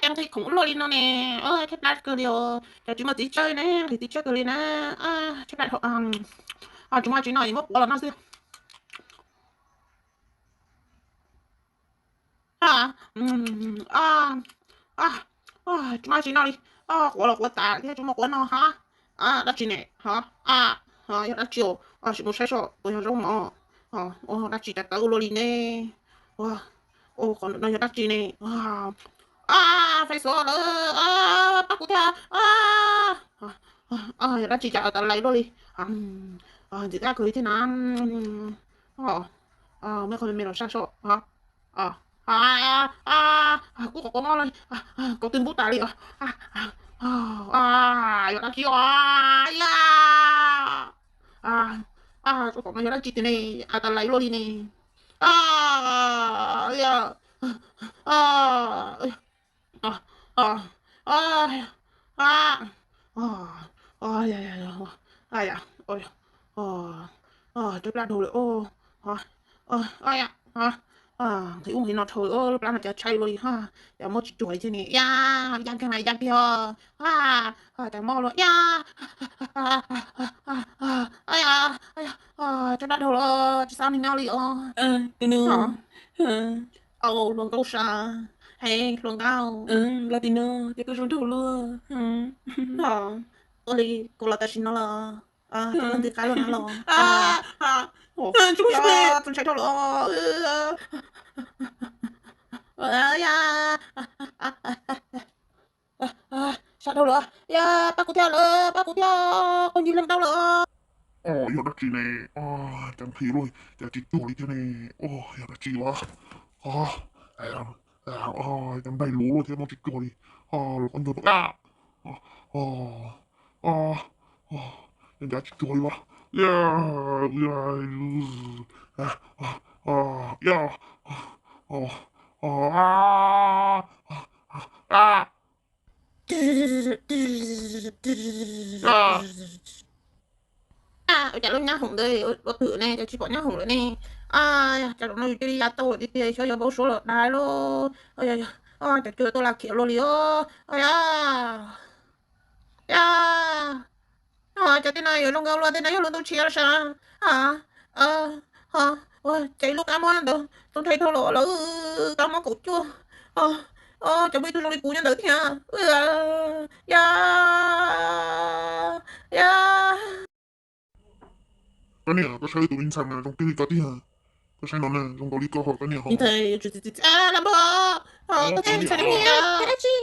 Cas nqhis khoom ua luaj li no ne, tshaib plab kawg li os, cas tsis muaj txiv tsawb ne, nqhis txiv tsawb kawg li na, tshaib plab dhau. Tsis muaj tsis no, muab quav los noj xwb. Tsis muaj tsis no li, quav los quav tas thiab tsis muaj quav no hab. Dab tsi ne hov? Yog dab tsi os? Sim mus saib seb puas yog zaub mov. Dab tsi cas tawv ua luaj li ne? Qhov no yog dab tsi ne? Fev xov lawm, pab kuv thiab. Yog dab tsi cas tas lais luaj li? Ntxim qab kawg li thiab na. Muab qhov me me los saj soj. Kuv qhov quav mob li, kaus twb npub tas li os. Yog dab tsi os? Tsob qhov no yog dab tsi tiag ne? As tas lais luaj li ne. Tshaib plab dhau lawm. Nqhis ub nqhis no dhau lawm, lub plab no cas tshaib luaj li hab, cas mob tsis cuag li thiab ne. Ya, ya kiag mas ya kiag os. Cas mob luaj ya. Tshaib plab dhau lawm, tsis xav noj li os. Tus nus, au hluas nkauj sab, hais hluas nkauj, los tim no ces koj zoo nraug luaj. Ua li kuv los tam sim no los, koj nti qab luaj na los. Txaus ntshai dhau lawm. Sab dhau lawm, ya pab kuv thiab lawm, pab kuv thiab, kuv ncig leej dawb lawm. Yog dab tsi ne? Cas nqhis luaj, cas tsis cuag li thiab ne? Yog dab tsi ua? Cas nplaig luv luaj thiab mob tsis cuag li. Los qhov ncauj, ncav tsis cuag li as. Ua cas lub nyab hoom ntawd ua twm ne, cas tsis pom nyab hoom lawm ne? Cas zaum no yus cia li ya tau lawm tiag tiag, xyov yog npau suav los dai lauj. Cas cua tuaj laj khiav luaj li os. Cas tej no yuav zoo nkaus luaj, tej no yog lub ntuj tshiab los sav. Ces lub kab mob ntawd txaus ntshai dhau lawm, kab mob kaum cuaj. Cas muaj ib tug zoo li kuv nyob ntawd thiab. Ya, ya. Koj niam, koj saib tus me ntxhais no zoo kiag li koj tiag. Koj saib no ne, zoo nkaus li koj hos koj niam hos. Ntxhais, koj tsis ntxhais li, koj dab tsi?